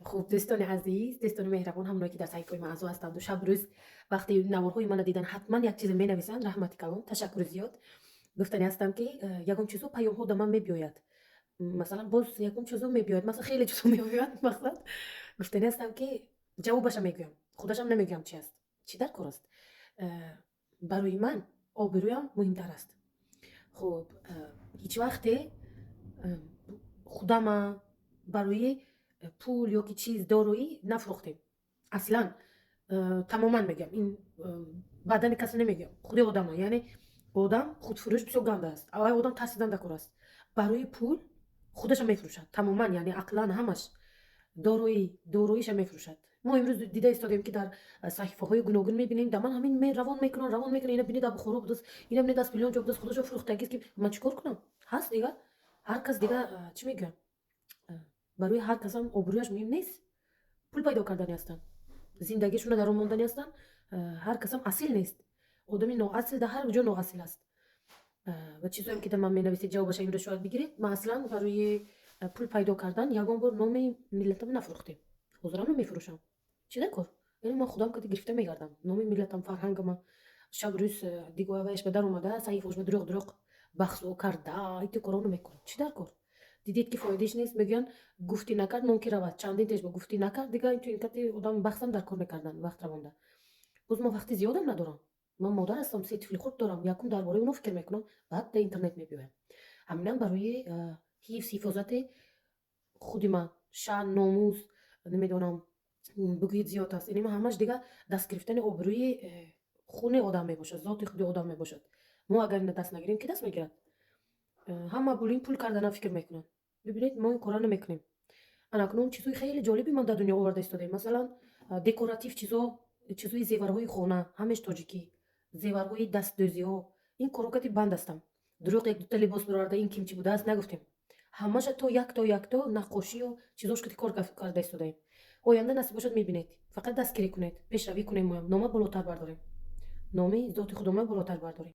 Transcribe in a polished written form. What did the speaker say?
Хуб, дӯстони азиз, дӯстони меҳрабон, ҳамоное, ки дар саҳифаҳои ман аъзо ҳастанду шаб рӯз вақти наворҳои мана дидан, ҳатман як чизе менависанд. Раҳмати калон, ташаккури зиёд. Гуфтани ҳастам, ки ягон чизо, паёмҳо да ман мебиёяд. Масалан, боз ягон чизо мебиёяд, масалан, хеле чизо меояд. Мақсад, гуфтани ҳастам, ки ҷавобаша мегӯям, худашам намегӯям, чи аст, чӣ дар кор аст. Барои ман обрӯям муҳимтар аст. Хуб, ҳеҷ вақте худама барои пул ё ки чиз, дороӣ нафурӯхтем аслан, тамоман мегӯям. Ин баъдани касе намегӯям, худи одама. Яъне одам худфурӯш бисёр ганда аст. Аввал одам тарсидан дар кор аст, барои пул худаша мефурӯшад тамоман, яъне ақлан ҳамаш дороӣ, дороиша мефурӯшад. Мо имрӯз дида истодем, ки дар саҳифаҳои гуногун мебинем, дар ман ҳамин равон мекунанд, равон мекунанд: ина бинед, дар Бухоро будааст, ина бинед, аз филон ҷо будааст, худашо фурӯхтагист. Ки ман чӣ кор кунам? Ҳаст дига ҳар кас дига, чӣ мегӯям, барои ҳар касам обрӯяш муҳим нест. Пул пайдо кардани ҳастанд, зиндагишона дар он мондани ҳастанд. Ҳар касам асил нест. Одами ноасил дар ҳар ҷо ноасил аст. Ва чизоем, ки дар ман менависед, ҷавобаша имрӯз шояд бигиред. Ман аслан барои пул пайдо кардан ягон бор номи миллатам нафурӯхтем, ҳозирам намефурӯшам. Чӣ дар кор? Яъне ман худам кади гирифта мегардам номи миллатам, фарҳангама. Шаб рӯз дигоаваяш ба дар омада, саҳифаош ба дурӯғ дурӯғ баҳсо карда, ити коро намекунам. Чӣ дар кор? Дидед, ки фоидаиш нест. Мегӯянд, гуфтӣ накард, нон ки равад. Чандин теш ба гуфтӣ накард, дига инкати одам баҳсам дар кор мекардан, вақт равонда. Боз ман вақти зиёдам надорам. Ман модар ҳастам, се тифли хурд дорам. Якум дар бораи оно фикр мекунам, баъд дар интернет мебиёям. Ҳаминам барои ҳифз, ҳифозати худи ман, шаън, номус, намедонам, бигӯед, зиёд аст. Ини ҳамаш дига даст гирифтани обрӯи хуни одам мебошад, зоти худи одам мебошад. Мо агар ина даст нагирем, ки даст мегирад? Ҳама булин пул кардана фикр мекунанд. Бибинед, мо ин кора намекунем. Ана акнун чизҳои хеле ҷолиби ман дар дунё оварда истодаем. Масалан, декоратив чизо, чизҳои зеварҳои хона, ҳамеш тоҷикӣ, зеварҳои дастдӯзиҳо. Ин корокати банд ҳастам. Дурӯғ як дута либос бароварда, ин ким чӣ будааст нагуфтем. Ҳамаша то якто якто наққошию чизош кати кор карда истодаем. Оянда насиб бошад, мебинед. Фақат дастгирӣ кунед, пешравӣ кунем, моям нома болотар бардорем, номи зоти худома болотар бардорем.